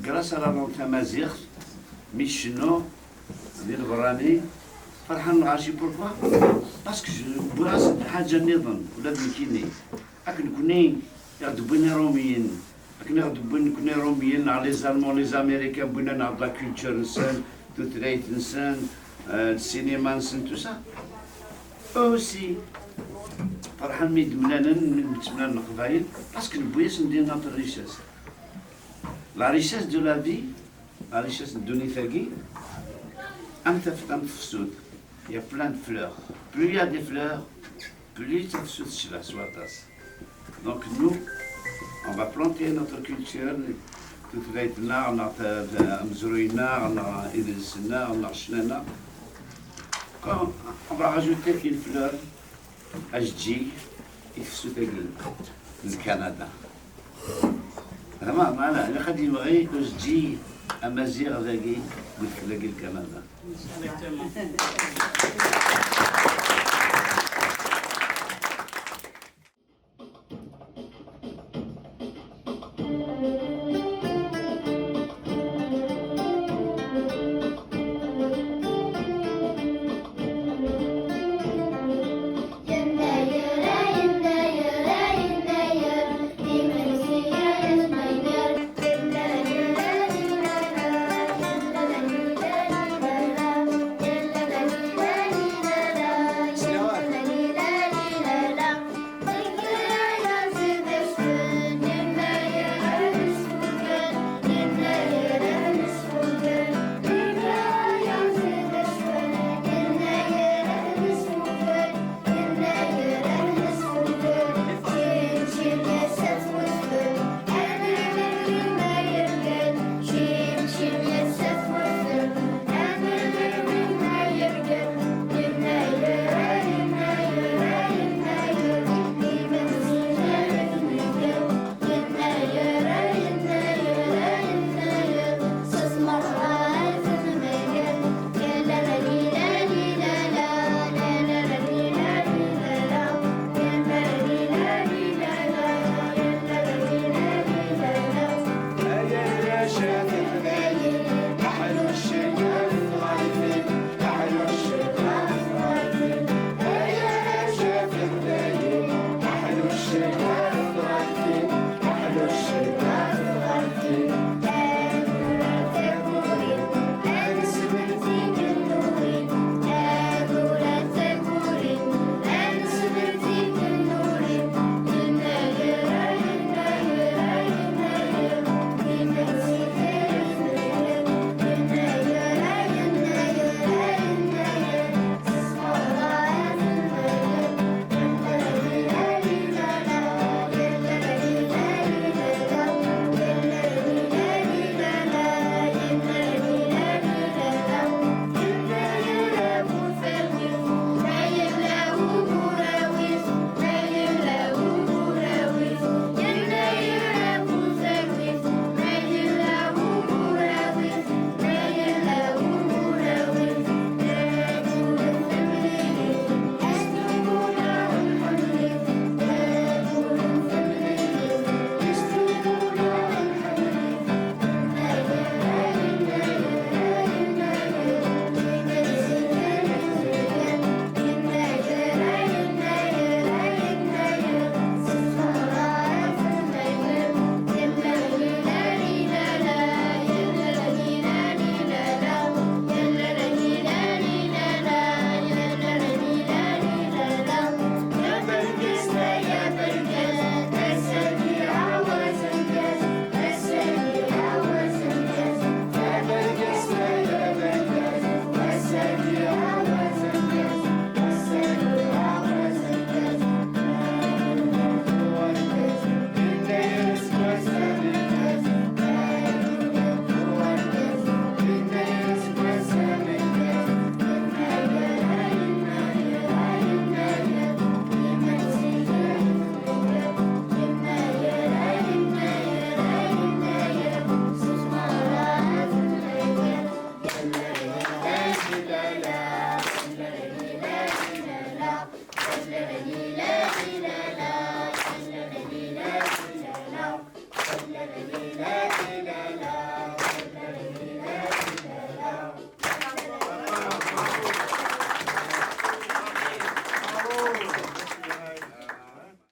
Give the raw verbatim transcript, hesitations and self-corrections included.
Grâce à la langue tamaziɣt, mi tcennu di lberrani, ferḥen lɣaci. Pourquoi? Parce que je wwiɣ-asen-d lḥaǧa nniḍen, ula d nekkini. Akken nekni i ɣ-d-wwin Iṛumiyen, akken i ɣ-d-wwin nekni Iṛumiyen, neɣ les Allemands, les Américains, wwin-aneɣ-d la culture-nsen, tutlayt-nsen, euh, le cinéma-nsen, tout ça. Eux aussi, ferḥen mi d-mlalen, mi d-mlalen Leqbayel, parce que newwi-asen-d notre richesse. La richesse de la vie, la richesse n ddunit-agi, am taf-, am tefsut. Il y a plein de fleurs. Plus il y a des fleurs, plus tafsut tecbeḥ s waṭas. Donc nous, on va planter notre culture, tutlayt-nneɣ, neɣ ta-, ta-, amezruy-nneɣ, neɣ idles-nneɣ, neɣ ccna-nneɣ. Quand on va rajouter une fleur, ajeǧǧig, i tefsut-agi n Kanada. Vraiment, voilà, ilaq ad yemɣi ujeǧǧig amaziɣ dagi, deg udfel-agi n Kanada. Exactement.